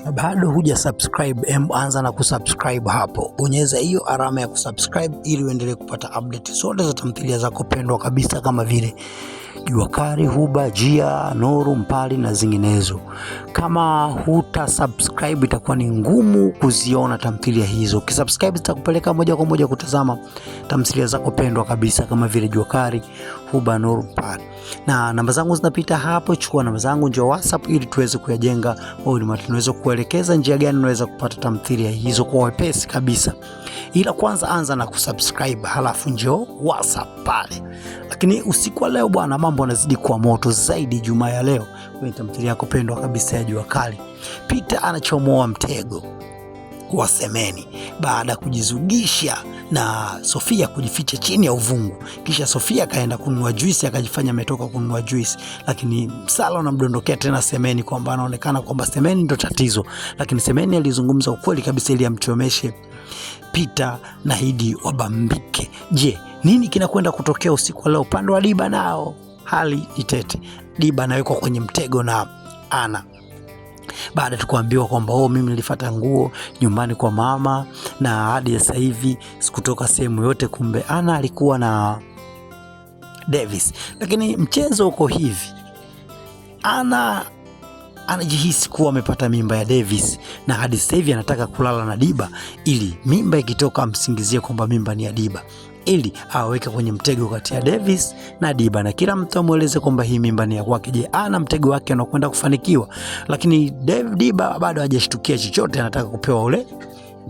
Na bado huja subscribe, anza na kusubscribe hapo, bonyeza hiyo alama ya kusubscribe ili uendelee kupata update zote za tamthilia zako pendwa kabisa kama vile Jua Kali, Huba, Jia, Nuru, Mpali na zinginezo. Kama huta subscribe itakuwa ni ngumu kuziona tamthilia hizo. Ukisubscribe zitakupeleka moja kwa moja kutazama tamthilia zako pendwa kabisa kama vile Jua Kali, Huba, Nuru, Mpali. Na namba zangu zinapita hapo, chukua namba zangu njoo WhatsApp ili tuweze kuyajenga au tunaweza kuelekeza njia gani unaweza kupata tamthilia hizo kwa wepesi kabisa. Ila kwanza anza na kusubscribe, halafu njoo WhatsApp pale. Lakini usiku wa leo bwana, mambo yanazidi kuwa moto zaidi. Jumaa ya leo kwenye tamthilia yako pendwa kabisa ya Jua Kali, Peter anachomoa mtego wa Semeni baada ya kujizugisha na Sofia kujificha chini ya uvungu. Kisha Sofia akaenda kununua juisi, akajifanya ametoka kununua juisi, lakini Msala unamdondokea tena Semeni kwamba anaonekana kwamba Semeni ndo tatizo, lakini Semeni alizungumza ukweli kabisa ili amchomeshe Peter na Hidi wabambike. Je, nini kinakwenda kutokea usiku wa leo? Upande wa Diba nao hali ni tete. Diba anawekwa kwenye mtego na Ana baada tukuambiwa kwamba oh, mimi nilifuata nguo nyumbani kwa mama na hadi sasa hivi sikutoka sehemu yote. Kumbe Ana alikuwa na Davis. Lakini mchezo uko hivi, Ana anajihisi kuwa amepata mimba ya Davis na hadi sasa hivi anataka kulala na Diba ili mimba ikitoka amsingizie kwamba mimba ni ya Diba ili aweke kwenye mtego kati ya Davis na Diba na kila mtu amweleze kwamba hii mimba ni ya kwake. Je, ana mtego wake anakwenda kufanikiwa? Lakini Diba bado hajashtukia chochote, anataka kupewa ule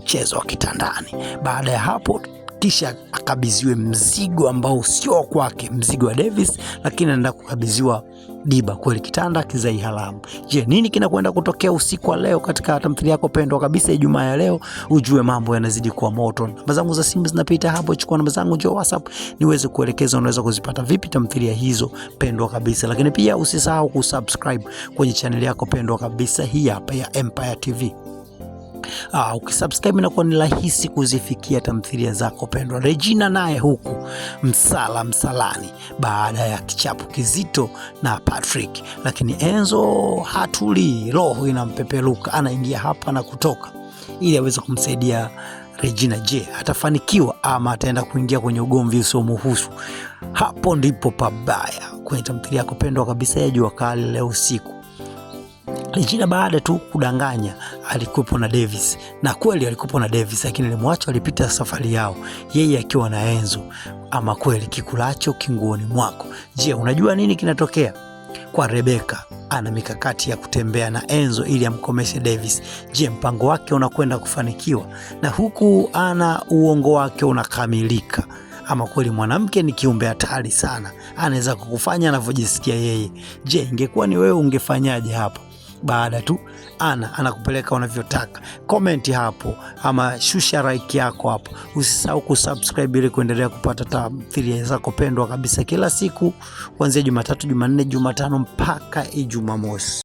mchezo wa kitandani. Baada ya hapo kisha akabidhiwe mzigo ambao sio kwake, mzigo wa Davis, lakini anaenda kukabidhiwa Diba. Kweli kitanda kizai haramu. Je, nini kinakwenda kutokea usiku wa leo katika tamthilia yako pendwa kabisa Ijumaa ya leo? Ujue mambo yanazidi kuwa moto. Namba zangu za simu zinapita hapo, chukua namba zangu, njoo WhatsApp niweze kuelekeza unaweza kuzipata vipi tamthilia hizo pendwa kabisa. Lakini pia usisahau kusubscribe kwenye channel yako pendwa kabisa hii hapa ya Empire TV. Ukisubscribe inakuwa ni rahisi kuzifikia tamthilia zako pendwa. Regina naye huku msala msalani baada ya kichapo kizito na Patrick, lakini Enzo hatulii, roho inampeperuka, anaingia hapa na kutoka ili aweze kumsaidia Regina. Je, atafanikiwa ama ataenda kuingia kwenye ugomvi usiomuhusu? Hapo ndipo pabaya kwenye tamthilia yako pendwa kabisa ya Jua Kali leo usiku. Regina baada tu kudanganya alikuwepo na Davis, na kweli alikuwepo na Davis, lakini alimwacha, alipita safari yao yeye akiwa na Enzo. Ama kweli kikulacho kinguoni mwako. Je, unajua nini kinatokea kwa Rebeka? Ana mikakati ya kutembea na Enzo ili amkomeshe Davis. Je, mpango wake unakwenda kufanikiwa? Na huku ana uongo wake unakamilika. Ama kweli mwanamke ni kiumbe hatari sana, anaweza kukufanya anavyojisikia yeye. Je, ingekuwa ni wewe ungefanyaje hapo? Baada tu ana anakupeleka unavyotaka. Comment hapo ama shusha like yako hapo. Usisahau kusubscribe ili kuendelea kupata tamthilia zako pendwa kabisa kila siku kuanzia Jumatatu, Jumanne, Jumatano mpaka Ijumamosi.